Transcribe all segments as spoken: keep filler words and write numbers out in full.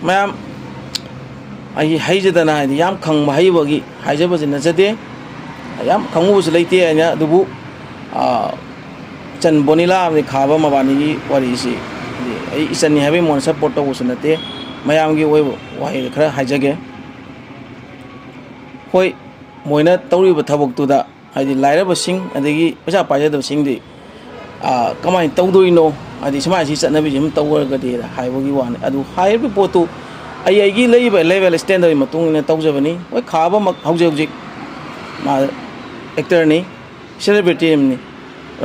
ꯃꯌꯥꯝ, ꯑꯩ ꯍꯩꯖꯗꯅ, ꯍꯥꯏꯗꯤ, ꯌꯥꯝ ꯈꯪꯕ ꯍꯩꯕꯒꯤ ꯍꯥꯏꯖꯕꯁꯤ ꯅꯠꯆꯗꯦ, ꯌꯥꯝ ꯈꯪꯉꯨꯕꯁꯨ ꯂꯩꯇꯦ ꯑꯩꯅ꯫ ꯑꯗꯨꯕꯨ, ꯑꯥ, ꯏꯆꯟ ꯕꯣꯅꯤꯂꯥ ꯑꯃꯗꯤ ꯈꯥꯕ ꯃꯕꯥꯅꯤꯒꯤ ꯋꯥꯔꯤꯁꯤ, ꯍꯥꯏꯗꯤ, ꯑꯩ ꯏꯆꯟꯅꯤ ꯍꯥꯏꯕꯒꯤ ꯃꯉꯣꯟꯗ ꯁꯞꯄꯣꯔꯠ ꯇꯧꯕꯁꯨ ꯅꯠꯇꯦ, ꯃꯌꯥꯝꯒꯤ ꯑꯣꯏꯕ ꯋꯥꯍꯩꯗ ꯈꯔ ꯍꯥꯏꯖꯒꯦ꯫ ꯍꯣꯏ, ꯃꯣꯏꯅ ꯇꯧꯔꯤꯕ ꯊꯕꯛꯇꯨꯗ, ꯍꯥꯏꯗꯤ, ꯂꯥꯏꯔꯕꯁꯤꯡ ꯑꯗꯒꯤ ꯄꯩꯁꯥ ꯄꯥꯏꯖꯗꯕꯁꯤꯡꯗꯤ, ꯑꯥ, ꯀꯃꯥꯏꯅ ꯇꯧꯗꯣꯏꯅꯣ? ꯍꯥꯏꯗꯤ, ꯁꯨꯃꯥꯏꯅ ꯁꯤ ꯆꯠꯅꯕꯤꯁꯤ ꯑꯗꯨꯝ ꯇꯧꯔꯒꯗꯤ ꯍꯥꯏꯕꯒꯤ ꯋꯥꯅꯤ꯫ ꯑꯗꯨ ꯍꯥꯏꯔꯤꯕ ꯄꯣꯠꯇꯨ ꯑꯩ ꯑꯩꯒꯤ ꯂꯩꯔꯤꯕ ꯂꯦꯚꯦꯜ ꯁ꯭ꯇꯦꯟꯗꯔꯒꯤ ꯃꯇꯨꯡ ꯏꯟꯅ ꯇꯧꯖꯕꯅꯤ꯫ ꯍꯣꯏ, ꯈꯥꯕꯃꯛ ꯍꯧꯖꯤꯛ ꯍꯧꯖꯤꯛ ꯃꯥ ꯑꯦꯛꯇꯔꯅꯤ, ꯁꯦꯂꯦꯕ꯭ꯔꯤꯇꯤ ꯑꯃꯅꯤ꯫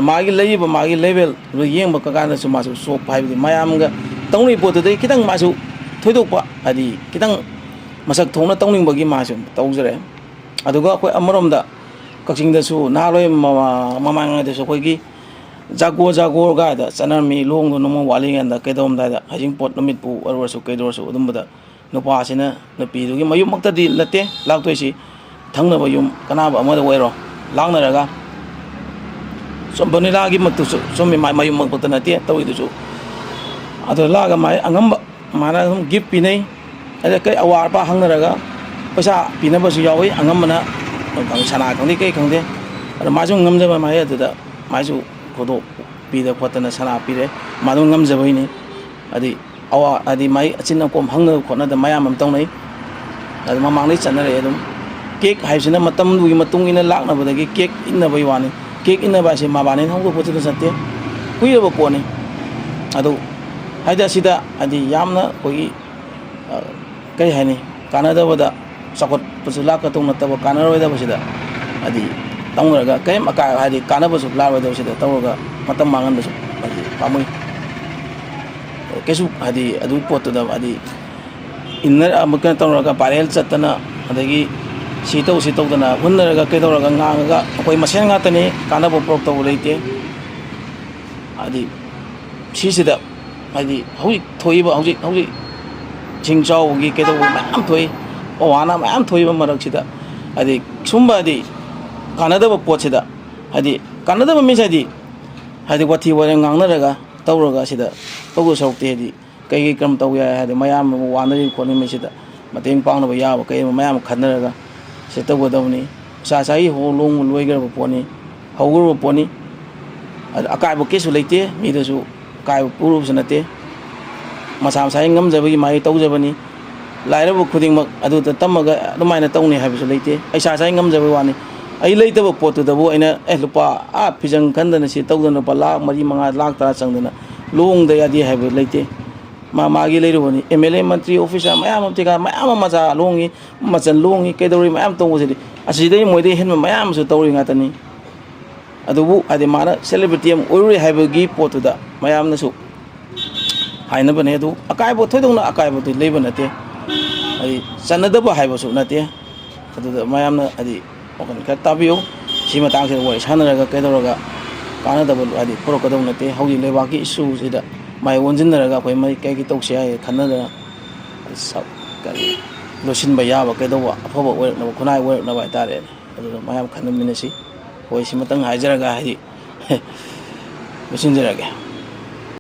ꯃꯥꯒꯤ ꯂꯩꯔꯤꯕ ꯃꯥꯒꯤ ꯂꯦꯚꯦꯜꯗꯨ ꯌꯦꯡꯕ ꯀꯥꯟꯗꯁꯨ ꯃꯥꯁꯨ ꯆꯣꯞꯄ ꯍꯥꯏꯕꯗꯤ ꯃꯌꯥꯝꯒ ꯇꯧꯅꯔꯤꯕ ꯄꯣꯠꯇꯨꯗꯩ ꯈꯤꯇꯪ ꯃꯥꯁꯨ ꯊꯣꯏꯗꯣꯛꯄ, ꯍꯥꯏꯗꯤ, ꯈꯤꯇꯪ ꯃꯁꯛ ꯊꯣꯛꯅ ꯇꯧꯅꯤꯡꯕꯒꯤ ꯃꯥꯁꯨ ꯇꯧꯖꯔꯦ꯫ ꯑꯗꯨꯒ ꯑꯩꯈꯣꯏ ꯑꯃꯔꯣꯝꯗ ꯀꯛꯆꯤꯡꯗꯁꯨ ꯅꯍꯥꯟꯋꯥꯏ ꯃꯃꯥ-, ꯃꯃꯥꯡꯉꯩꯗꯁꯨ ꯑꯩꯈꯣꯏꯒꯤ ꯖꯥꯒꯣ ꯖꯥꯒꯣ ꯀꯥꯏꯗ ꯆꯠꯅꯔꯝꯃꯤ, ꯂꯨꯍꯣꯡꯗꯧ ꯅꯣꯡꯃ ꯋꯥꯠꯂꯤꯉꯩꯗ ꯀꯩꯗꯧꯔꯝꯗꯥꯏꯗ, ꯍꯩꯖꯤꯡꯄꯣꯠ ꯅꯨꯃꯤꯠꯄꯨ ꯑꯣꯏꯔꯁꯨ ꯀꯩꯗꯧꯔꯁꯨ ꯑꯗꯨꯝꯕꯗ ꯅꯨꯄꯥꯁꯤꯅ ꯅꯨꯄꯤꯗꯨꯒꯤ ꯃꯌꯨꯝꯃꯛꯇꯗꯤ ꯅꯠꯇꯦ ꯂꯥꯛꯇꯣꯏꯁꯤ, ꯊꯪꯅꯕ ꯌꯨꯝ ꯀꯅꯥꯕ ꯑꯃꯗ ꯑꯣꯏꯔꯣ ꯂꯥꯛꯅꯔꯒ, ꯁꯨꯝ ꯚꯅꯤꯂꯥꯒꯤꯃꯛꯇꯁꯨ ꯆꯨꯝꯃꯤ, ꯃꯥꯏ ꯃꯌꯨꯝꯃꯛꯇ ꯅꯠꯇꯦ ꯇꯧꯔꯤꯗꯨꯁꯨ꯫ ꯑꯗꯣ ꯂꯥꯛꯑꯒ ꯃꯥꯏ ꯑꯉꯝꯕ ꯃꯥꯅ ꯑꯗꯨꯝ ꯒꯤꯐ ꯄꯤꯅꯩ꯫ ꯑꯗ ꯀꯩ ꯑꯋꯥꯠ ꯑꯄꯥ ꯍꯪꯅꯔꯒ ꯄꯩꯁꯥ ꯄꯤꯅꯕꯁꯨ ꯌꯥꯎꯏ, ꯑꯉꯝꯕꯅ ꯁꯅꯥ ꯈꯪꯗꯦ ꯀꯩ ꯈꯪꯗꯦ꯫ ꯑꯗꯣ ꯃꯥꯁꯨ ꯉꯝꯖꯕ ꯃꯥꯏ ꯑꯗꯨꯗ ꯃꯥꯏꯁꯨ ꯈꯨꯗꯣꯞ ꯄꯤꯗ ꯈꯣꯠꯇꯅ ꯁꯅꯥ ꯄꯤꯔꯦ, ꯃꯥ ꯑꯗꯨꯝ ꯉꯝꯖꯕꯩꯅꯤ꯫ ꯑꯗꯩ ꯑꯋꯥ-, ꯍꯥꯏꯗꯤ ꯃꯥꯏ ꯑꯆꯤꯟ ꯑꯀꯣꯝ ꯍꯪꯅ ꯈꯣꯠꯅꯗꯅ ꯃꯌꯥꯝ ꯑꯃ ꯇꯧꯅꯩ꯫ ꯑꯗꯨ ꯃꯃꯥꯡꯗꯩ ꯆꯠꯅꯔꯛꯑꯦ ꯑꯗꯨꯝ꯫ ꯀꯦꯛ ꯍꯥꯏꯕꯁꯤꯅ ꯃꯇꯝꯗꯨꯒꯤ ꯃꯇꯨꯡ ꯏꯟꯅ ꯂꯥꯛꯅꯕꯗꯒꯤ ꯀꯦꯛ ꯏꯟꯅꯕꯩ ꯋꯥꯅꯤ꯫ ꯀꯦꯛ ꯏꯟꯅꯕ ꯍꯥꯏꯁꯦ ꯃꯕꯥꯅꯤꯅ ꯍꯧꯗꯣꯛꯄꯁꯨ ꯅꯠꯇꯦ꯫ ꯀꯨꯏꯔꯕ ꯄꯣꯠꯅꯤ꯫ ꯑꯗꯨ ꯍꯥꯏꯗꯤ ꯑꯁꯤꯗ ꯍꯥꯏꯗꯤ ꯌꯥꯝꯅ ꯑꯩꯈꯣꯏꯒꯤ, ꯑ, ꯀꯔꯤ ꯍꯥꯏꯅꯤ, ꯀꯥꯟꯅꯗꯕꯗ ꯆꯥꯎꯈꯠꯄꯁꯨ ꯂꯥꯛꯀꯗꯧ ꯅꯠꯇꯕ, ꯀꯥꯟꯅꯔꯣꯏꯗꯕꯁꯤꯗ ꯍꯥꯏꯗꯤ ꯇꯧꯅꯔꯒ ꯀꯔꯤꯝ ꯑꯀꯥꯏ ꯍꯥꯏꯗꯤ ꯀꯥꯟꯅꯕꯁꯨ ꯂꯥꯛꯂꯣꯏꯗꯕꯁꯤꯗ ꯇꯧꯔꯒ ꯃꯇꯝ ꯃꯥꯡꯍꯟꯕꯁꯨ ꯍꯥꯏꯗꯤ ꯄꯥꯝꯃꯨꯏ꯫ ꯀꯩꯁꯨ ꯍꯥꯏꯗꯤ ꯑꯗꯨꯒꯤ ꯄꯣꯠꯇꯨꯗ ꯍꯥꯏꯗꯤ ꯏꯟꯅꯔ ꯑꯃꯨꯛ ꯀꯩꯅꯣ ꯇꯧꯔꯒ ꯚꯥꯏꯔꯦꯜ ꯆꯠꯇꯅ ꯑꯗꯒꯤ ꯁꯤ ꯇꯧ ꯁꯤ ꯇꯧꯗꯅ ꯍꯨꯟꯅꯔꯒ ꯀꯩꯗꯧꯔꯒ ꯉꯥꯡꯉꯒ ꯑꯩꯈꯣꯏ ꯃꯁꯦꯟ ꯉꯥꯛꯇꯅꯤ, ꯀꯥꯟꯅꯕ ꯄꯨꯔꯛꯇꯧꯕ ꯂꯩꯇꯦ꯫ ꯍꯥꯏꯗꯤ ꯁꯤꯁꯤꯗ ꯍꯥꯏꯗꯤ ꯍꯧꯖꯤꯛ ꯊꯣꯛꯏꯕ ꯍꯧꯖꯤꯛ ꯍꯧꯖꯤꯛ ꯏꯁꯤꯡ ꯆꯥꯎꯕꯒꯤ ꯀꯩꯗꯧꯕ ꯃꯌꯥꯝ ꯊꯣꯛꯏ, ꯑꯋꯥ ꯑꯅꯥ ꯃꯌꯥꯝ ꯊꯣꯛꯏꯕ ꯃꯔꯛꯁꯤꯗ ꯍꯥꯏꯗꯤ ꯁꯨꯝꯕ ꯍꯥꯏꯗꯤ ꯀꯥꯟꯅꯗꯕ ꯄꯣꯠꯁꯤꯗ ꯍꯥꯏꯗꯤ ꯀꯥꯟꯅꯗꯕ ꯃꯤꯟꯁ ꯍꯥꯏꯗꯤ ꯍꯥꯏꯗꯤ ꯋꯥꯊꯤ ꯋꯥꯔꯦꯝ ꯉꯥꯡꯅꯔꯒ ꯇꯧꯔꯒ ꯁꯤꯗ ꯇꯧꯗꯧ ꯁꯔꯨꯛꯇꯤ ꯍꯥꯏꯗꯤ ꯀꯩ ꯀꯩ ꯀꯔꯝ ꯇꯧ ꯌꯥꯏ ꯍꯥꯏꯗꯤ ꯃꯌꯥꯝ ꯑꯃ ꯋꯥꯅꯔꯤꯕ ꯈꯣꯠꯂꯤ ꯃꯁꯤꯗ ꯃꯇꯦꯡ ꯄꯥꯡꯅꯕ ꯌꯥꯕ ꯀꯩ ꯑꯃ ꯃꯌꯥꯝ ꯈꯟꯅꯔꯒ ꯁꯤ ꯇꯧꯒꯗꯕꯅꯤ꯫ ꯏꯁꯥ ꯏꯁꯥꯒꯤ ꯍꯣ-, ꯂꯨꯍꯣꯡꯕ ꯂꯣꯏꯈ꯭ꯔꯕ ꯄꯣꯠꯅꯤ, ꯍꯧꯈ꯭ꯔꯕ ꯄꯣꯠꯅꯤ꯫ ꯑꯗ ꯑꯀꯥꯏꯕ ꯀꯩꯁꯨ ꯂꯩꯇꯦ, ꯃꯤꯗꯁꯨ ꯑꯀꯥꯏꯕ ꯄꯨꯔꯨꯕꯁꯨ ꯅꯠꯇꯦ꯫ ꯃꯁꯥ ꯃꯁꯥꯒꯤ ꯉꯝꯖꯕꯒꯤ ꯃꯥꯒꯤ ꯇꯧꯖꯕꯅꯤ꯫ ꯂꯥꯏꯔꯕ ꯈꯨꯗꯤꯡꯃꯛ ꯑꯗꯨꯗ ꯇꯝꯃꯒ ꯑꯗꯨꯃꯥꯏꯅ ꯇꯧꯅꯤ ꯍꯥꯏꯕꯁꯨ ꯂꯩꯇꯦ꯫ ꯑꯩ ꯏꯁꯥ ꯏꯁꯥꯒꯤ ꯉꯝꯖꯕꯒꯤ ꯋꯥꯅꯤ꯫ ꯑꯩ ꯂꯩꯇꯕ ꯄꯣꯠꯇꯨꯗꯕꯨ ꯑꯩꯅ, "ꯑꯦ, ꯂꯨꯄꯥ ꯑꯥ ꯐꯤꯖꯪ ꯈꯟꯗꯅ ꯁꯤ ꯇꯧꯗꯅ ꯂꯨꯄꯥ ꯂꯥꯈ ꯃꯔꯤ, ꯃꯉꯥ, ꯂꯥꯈ ꯇꯔꯥ ꯆꯪꯗꯅ ꯂꯨꯍꯣꯡꯗ ꯌꯥꯗꯦ" ꯍꯥꯏꯕ ꯂꯩꯇꯦ꯫ ꯃꯥ ꯃꯥꯒꯤ ꯂꯩꯔꯨꯕꯅꯤ꯫ M L A, Mantri, officer ꯃꯌꯥꯝ ꯑꯃ ꯊꯤꯀꯥ-, ꯃꯌꯥꯝ ꯑꯃ ꯃꯆꯥ ꯂꯨꯍꯣꯡꯉꯤ, ꯃꯆꯟ ꯂꯨꯍꯣꯡꯉꯤ, ꯀꯩꯗꯧꯔꯤ ꯃꯌꯥꯝ ꯇꯧꯕꯁꯤꯗꯤ ꯑꯁꯤꯗꯩ ꯃꯣꯏꯗꯩ ꯍꯦꯟꯕ ꯃꯌꯥꯝ ꯑꯃꯁꯨ ꯇꯧꯔꯤ ꯉꯥꯛꯇꯅꯤ꯫ ꯑꯗꯨꯕꯨ ꯍꯥꯏꯗꯤ ꯃꯥꯅ ꯁꯦꯂꯦꯕ꯭ꯔꯤꯇꯤ ꯑꯃ ꯑꯣꯏꯔꯨꯔꯦ ꯍꯥꯏꯕꯒꯤ ꯄꯣꯠꯇꯨꯗ ꯃꯌꯥꯝꯅꯁꯨ ꯍꯥꯏꯅꯕꯅꯦ꯫ ꯑꯗꯨ ꯑꯀꯥꯏꯕ, ꯊꯣꯏꯗꯣꯛꯅ ꯑꯀꯥꯏꯕꯗꯤ ꯂꯩꯕ ꯅꯠꯇꯦ꯫ ꯍꯥꯏꯗꯤ ꯆꯠꯅꯗꯕ ꯍꯥꯏꯕꯁꯨ ꯅꯠꯇꯦ꯫ ꯑꯗꯨꯗ ꯃꯌꯥꯝꯅ ꯍꯥꯏꯗꯤ ꯋꯥꯈꯜ ꯈꯔ ꯇꯥꯕꯤꯌꯨ꯫ ꯁꯤ ꯃꯇꯥꯡꯁꯤꯗ ꯋꯥꯔꯤ ꯁꯥꯟꯅꯔꯒ ꯀꯩꯗꯧꯔꯒ ꯀꯥꯟꯅꯗꯕ ꯍꯥꯏꯗꯤ ꯄꯨꯔꯛꯀꯗꯧꯕ ꯅꯠꯇꯦ꯫ ꯍꯧꯖꯤꯛ ꯂꯩꯕꯥꯛꯀꯤ ꯏꯁꯨꯁꯤꯗ ꯃꯥꯏ ꯑꯣꯟꯁꯤꯟꯅꯔꯒ ꯑꯩꯈꯣꯏ ꯃꯩ ꯀꯩ ꯀꯩ ꯇꯧꯁꯤ ꯍꯥꯏ ꯈꯟꯅꯗꯅ ꯁ-, ꯀꯔꯤ ꯂꯣꯏꯁꯤꯟꯕ ꯌꯥꯕ ꯀꯩꯗꯧꯕ ꯑꯐꯕ ꯑꯣꯏꯔꯛꯅꯕ, ꯈꯨꯟꯅꯥꯏ ꯑꯣꯏꯔꯛꯅꯕ ꯍꯥꯏꯇꯥꯔꯦꯅꯦ꯫ ꯑꯗꯨꯅ ꯃꯌꯥꯝ ꯈꯟꯅꯃꯤꯟꯅꯁꯤ꯫ ꯍꯣꯏ, ꯁꯤꯃꯇꯪ ꯍꯥꯏꯖꯔꯒ ꯍꯥꯏꯗꯤ ꯂꯣꯏꯁꯤꯟꯖꯔꯒꯦ꯫